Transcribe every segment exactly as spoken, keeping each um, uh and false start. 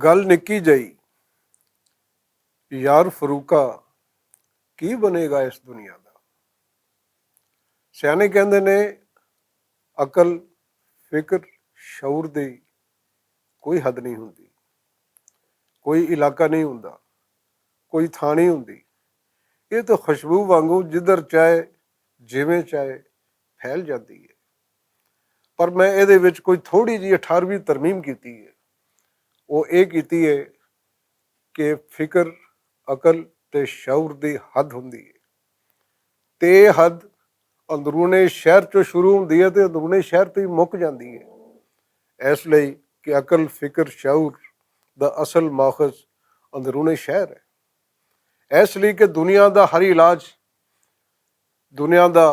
گل نکی جائی، یار فروقہ، کی بنے گا اس دنیا دا؟ سیانے کہندے نے، عقل، فکر، شعور دی کوئی حد نہیں ہوندی، کوئی علاقہ نہیں ہوندا، کوئی تھاں نہیں ہوندی۔ یہ تو خوشبو وانگو جدھر چاہے، جویں چاہے پھیل جاندی ہے۔ پر میں اے دے وچ کوئی تھوڑی جی اٹھارہویں ترمیم کیتی ہے۔ وہ اے کیتی ہے کہ فکر، عقل تے شعور دی حد ہوندی ہے، تے اے حد اندرون شہر چوں شروع ہوندی ہے تے اندرون شہر تے ہی مک جاندی ہے۔ اس لئی کہ عقل، فکر، شعور دا اصل ماخذ اندرون شہر ہے۔ اس لئی کہ دنیا دا ہر علاج، دنیا دا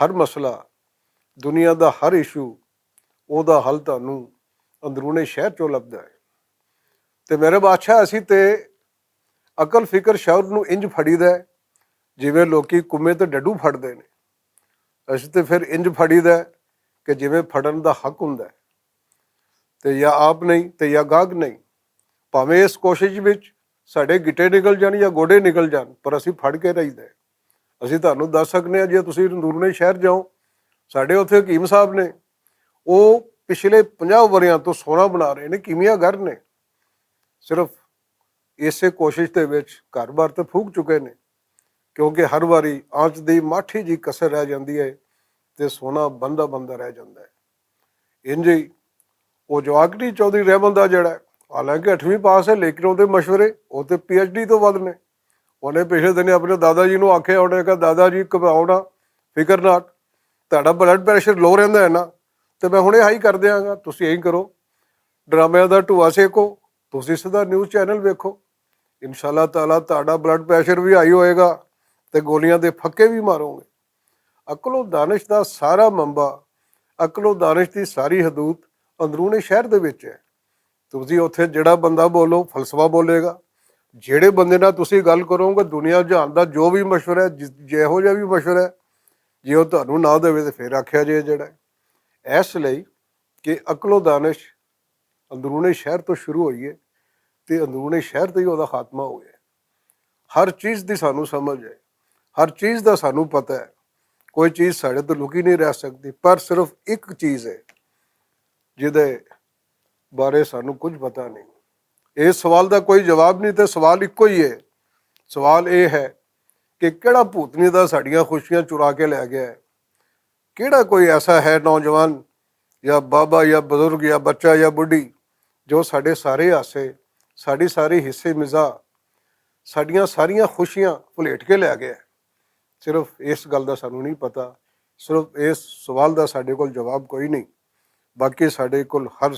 ہر مسئلہ، دنیا دا ہر ایشو، او دا حل تانوں اندرون شہر چوں لبدا ہے۔ تے میرے بادشاہ، اسی تے عقل، فکر، شعور نوں انج پھڑی دا ہے جویں لوکی کمے تے ڈڈو پھڑدے نے۔ اسی تے پھر انج پھڑی دا ہے کہ جویں پھڑن دا حق ہوندا ہے۔ تے یا آپ نہیں تے یا گاگ نہیں، بھاویں اس کوشش وچ ساڈے گٹے نکل جان یا گوڈے نکل جان، پر اسی پھڑ کے رہی دے۔ اسی تانوں دس سکنے ہاں، جے تسی اندرون شہر جاؤ، ساڈے اتھے حکیم صاحب نے، او پچھلے پنجاہ وریاں تو سونا بنا رہے نے، کیمیا گر نے۔ صرف اسے کوشش دے وچ گھر بار تے پھوک چکے نے، کیونکہ ہر واری آنچ دی ماٹھی جی کسر رہ جاندی ہے تے سونا بندا بندا رہ جاندا ہے۔ انج ہی او جواکڑی چودھری رحمت دا جڑا ہے، حالانکہ اٹھویں پاس ہے، لیکن اوہدے مشورے، او تے پی ایچ ڈی تو ودھ نے۔ اوہنے پچھلے دن اپنے دادا جی نوں آکھیا، اوہنے کہا، دادا جی، گھبراؤ نہ، فکر نہ، تہاڈا بلڈ پریشر لو رہندا ہے نا، تے میں ہنے ہائی کر دیاں گا، تسی ایہی کرو۔ ڈرامے دا ٹوا سیکو، تسی سدا نیوز چینل ویکھو، انشاءاللہ تعالیٰ تہاڈا بلڈ پریشر وی ہائی ہوئے گا تے گولیاں دے پھکے وی مارو گے۔ عقل و دانش دا سارا منبع، عقل و دانش دی ساری حدود اندرون شہر دے وچ ہے۔ تسی اتھے جڑا بندہ بولو، فلسفہ بولے گا۔ جڑے بندے نال تسی گل کرو گے، دنیا جہان دا جو بھی مشورہ ہے، ج- جہو جہا بھی مشورہ ہے، جے او تہانوں نہ دے تے پھر آکھیا جے جڑا ہے۔ اس لئی کہ عقل و دانش اندرون شہر تو شروع ہوئی ہے تے اندرون شہر تے ہی اوہدا خاتمہ ہویا ہے۔ ہر چیز دی سانوں سمجھ ہے، ہر چیز دا سانوں پتہ ہے۔ کوئی چیز ساڈے تو لکی نہیں رہ سکدی، پر صرف ایک چیز ہے جدے بارے سانوں کچھ پتہ نہیں۔ اس سوال دا کوئی جواب نہیں، تے سوال اکو ہی ہے۔ سوال اے ہے کہ کیڑا بھوتنی دا ساڈیاں خوشیاں چرا کے لے گیا ہے؟ کیڑا کوئی ایسا ہے نوجوان یا بابا یا بزرگ یا بچہ یا بڈھی جو ساڈے سارے ہاسے، ساڈی ساری حصے مزاح، ساڈیاں ساریاں خوشیاں پلیٹ کے لے گیا ہے؟ صرف اس گل دا سانوں نہیں پتا، صرف اس سوال دا ساڈے کول جواب کوئی نہیں۔ باقی ساڈے کول ہر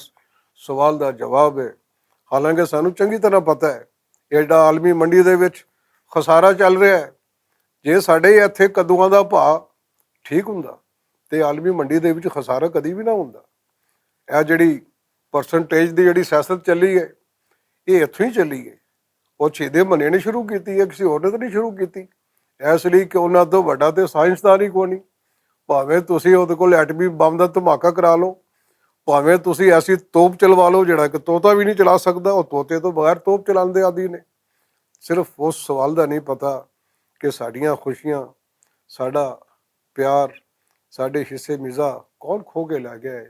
سوال دا جواب ہے۔ حالانکہ سانوں چنگی طرح پتا ہے ایڈا عالمی منڈی دے وچ خسارہ چل رہا ہے۔ جے ساڈے ایتھے کدوآں دا بھا ٹھیک ہوندا تے عالمی منڈی دے وچ خسارہ کدی وی نہ ہوندا۔ اے جڑی پرسنٹیج دی جڑی سیاست چلی ہے، اے ایتھوں ہی چلی ہے۔ او چھیدے منے نے شروع کیتی ہے، کسی ہور نے تے نہیں شروع کیتی۔ اس لئی کہ انہاں تو وڈا تے سائنسدان ہی کوئی نہیں۔ بھاویں تسی اوہدے کول ایٹمی بم دا دھماکہ کرا لو، بھاویں تسی ایسی توپ چلوا لو جڑا کہ طوطا وی نہیں چلا سکدا، او طوطے تو بغیر توپ چلاندے آدی نے۔ صرف اس سوال دا نہیں پتا کہ ساڈیاں خوشیاں، ساڈا پیار، ساڈے حصے مزاح کون کھو کے لے گیا ہے،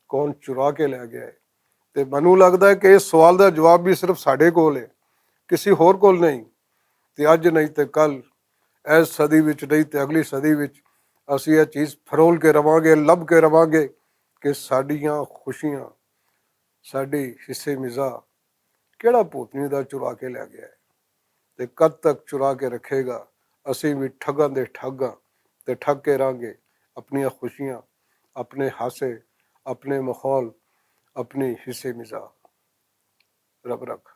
کون چرا کے لے گیا ہے۔ تے مینوں لگدا ہے کہ اس سوال دا جواب بھی صرف ساڈے کول ہے، کسی ہور کول نہیں۔ تے اج نہیں تے کل، اس صدی وچ نہیں تے اگلی صدی وچ، اسی یہ چیز پھرول کے رواں گے، لب کے رواں گے کہ ساڈیاں خوشیاں، ساڈے حصے مزاح کیڑا پوتنی دا چرا کے لے گیا ہے تے کد تک چرا کے رکھے گا؟ اسی بھی ٹھگاں دے ٹھگ ہاں تے ٹھگ کے رہاں گے، اپنیاں خوشیاں، اپنے ہاسے، اپنے ماحول، اپنی حصے مزاح۔ رب رکھ۔